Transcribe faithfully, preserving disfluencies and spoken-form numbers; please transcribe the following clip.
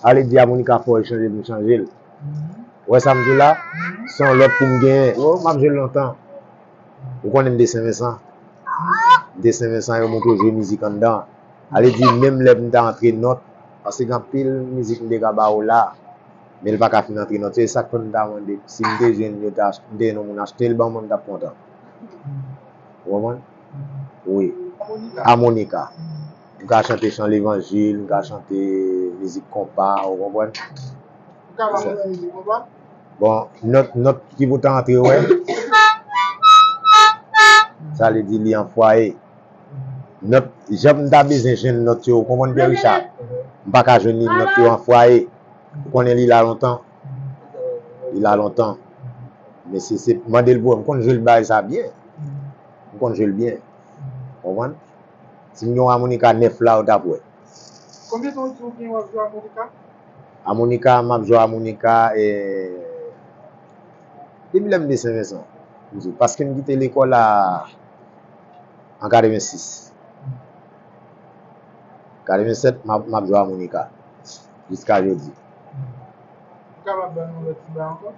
Ale di a Monica fò l chanje pou m chanje l. Ou wè sa m di w la? Se yon lòt pou m genyen. Ou wè, m ap jwe l lontan. Ou konnen m de Sen Vensan. M de Sen Vensan, yo montre w jwe mizik anndan. Ale di, menm lè m ta antre nòt, paske gen anpil mizik m te ka ba w la, men l pa ka fin antre nòt. Se sa k fè m ta mande, si m te jwenn, yo ta ach-, m te jwenn yon moun achte l ban mwen, m t ap kontan. Ou konprann? Wi. Amonika. M ka chante chan levanjil, m ka chante mizik konpa, ou konprann? Ou ka ba mwen mizik konpa? Bon, nòt, nòt ki pou ta antre, wè. Sa vle di li an fwaye. Nòt, jan m ta bezwen jwenn nòt yo, ou konprann, Pierre Richard? M pa ka jwenn li, nòt yo an fwaye. Ou konnen li la lontan. Li la lontan. Men se, se, mande l pou mwen. M konn jwe l bagay sa byen. M konn jwe l byen. Konprann? Si m gen yon amonika nèf la, ou t ap wè. Konbyen tan ou di ou gen w ap jwe amonika? Amonika, m ap jwe amonika, eh, depi lè m de Sen Vensan. M di w, paske m kite lekòl la an katrevensis. Katrevensèt, m ap, m ap jwe amonika. Jiska jodi. Ou kapab ban nou lòt ti bagay ankò?